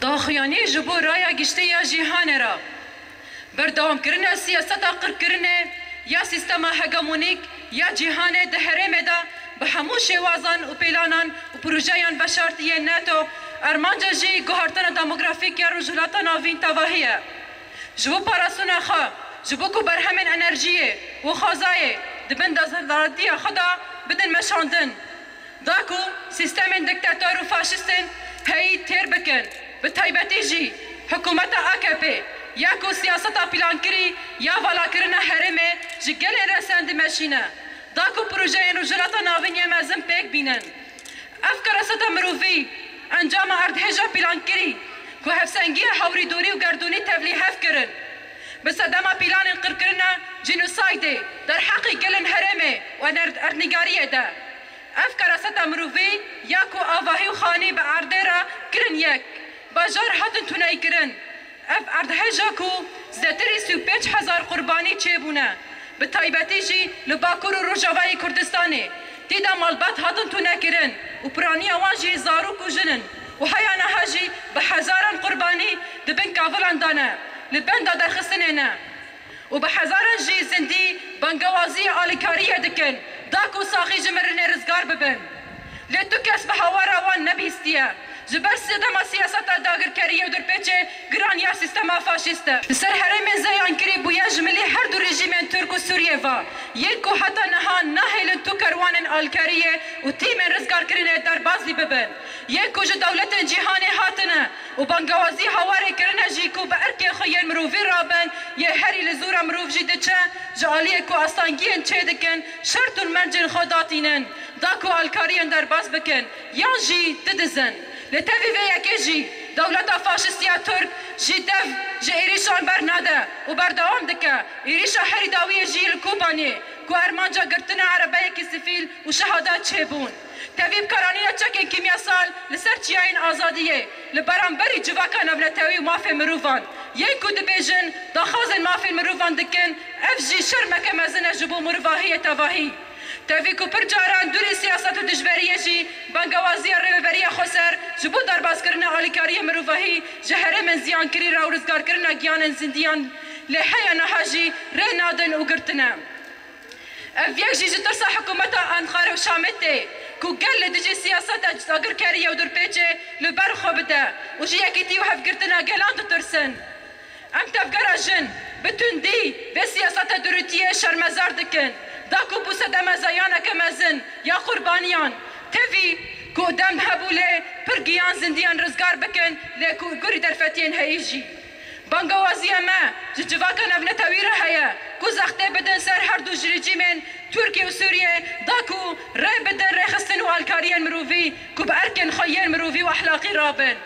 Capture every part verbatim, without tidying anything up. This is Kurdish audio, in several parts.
Daxuyanî ji bo raya giştî ya cîhanê re. Berdewamkirina siyaseta qirkirinê ya sîstema hegemonîk ya cîhanê di herêmê de bi hemû şêwazan û pîlanan û projeyan veşartî yên NATO, armanca jî guhertina demografîk ya Rojhilata Navîn tevahî ye. Ji bo parastina xwe, ji bo ku berhemên enerjiyê û xwezayê di bin desthilatîya xwe de bidin meşandin, da ku sîstemên diktator û faşîstên heyî têr bikin, bi taybetî jî hikûmeta A K P ya ku siyaseta pîlankirî ya valakirina herêmê ji gelên resen dimeşîne, da ku projeyên Rojhilata Navîn yê mezin pêk bînin. Ev keraseta mirovî, encama erdhêja pîlankirî ku hevsengiya hewrîdorî û gerdûnî tevlî hev kirin, bi sedema pîlanên qirkirina cînosaydê derheqê gelên herêmê û erd-, erdnîgariyê de. Ev keraseta mirovî ya ku avahî û xanî bi erdê re kirin yek, bajar hatin tuneykirin. Ev erdhêja ku zêdetirî sî û pênc hezar qurbanî çêbûne, bi taybetî jî li Bakur û Rojavayê Kurdistanê, tê de malbat hatin tunekirin û piraniya wan jî zarok û jin in û heya niha jî bi hezaran qurbanî di bin kavilan de ne, li benda derxistinê ne. Û bi hezaran jî zindî bangewazî alîkariyê dikin, da ku saxî ji mirinê rizgar bibin. Lê tu kes bi hawara wan nebîstiye. Ji ber sedema siyaseta dagirkeriyê û dorpêçê giran ya sîstema faşîst e. Li ser herêmên zeyankirî bûye ji milî her du rejîmên Tirk û Sûriyê ve, yên ku heta niha nahêlin tu kerwanên alîkariyê û tîmên rizgarkirinê derbas zî bibin, yên ku ji dewletên cîhanê hatine û bangewazî hawarê kirine jî ku bi erkên xwe yên mirovî rabin, yê herî li zora mirov jî diçe, ji aliyê ku astangiyên çêdikin, şert û mencên xwe datînin, da ku alkariyên derbas bikin, yan jî didizin. Li tevî vê yekê jî dewleta faşîst ya Tirk jî dev ji êrîşan bernade û berdewam dike. Êrîşa herî dawiyê jî li Kobaniyê ku armanca girtina erebeyekî sivîl û şehada çêbûn. Tevî bikaranîna çekên kîmyasal li ser çiyayên azadiyê li beramberî civaka navnetewî û mafên mirovan, yên ku dibêjin daxwazên mafên mirovan dikin, ev jî şermeke mezin e ji bo mirovahiyê tevahî. Tevî ku pir caran dûrî siyaset û dijberiyê jî bangewaziya Rêveberiya Xweser ji bo derbaskirina alîkariyê mirovahî ji herêmên ziyankirî re û rizgarkirina giyanên zindiyan lê heya niha jî rê nadin û girtine. Ev yek jî ji tirsa hikûmeta Enqere û Şamê tê ku gel li dijî siyaseta dagirkeriyê û dorpêçê li ber xwe bide û ji yekîtî û hevgirtina gelan ditirsin. Em tevgera jin bi tundî vê siyaseta durûtiyê şermezar dikin, da ku bû sedema zeyaneke mezin ya qurbaniyan, tevî ku dem hebû lê pir giyan zindiyan rizgar bikin, lê ku gurî derfetiyên heyî jî. Bangewaziya me ji civaka navnetewî re heye ku zextê bidin ser her du ji rejîmên Tirkiye û Sûriye, da ku rê bidin rêxistin û alkariyên mirovî ku bi erkên xwe yên mirovî û exlaqî rabin.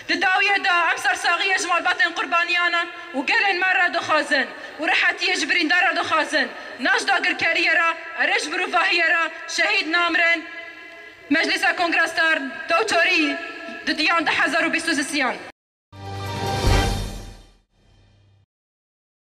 Di dawiyê de em sersaxiyê ji malbatên qurbaniyan û gelên me re dixwazin û rihetiyê ji birîndar re dixwazin. Na ji dagirkeriyê re, erê ji mirovahiyê re şehîd namirin. Meclisa Kongreser Dewçorî, didiyan du hezar û bîst û sisiyan.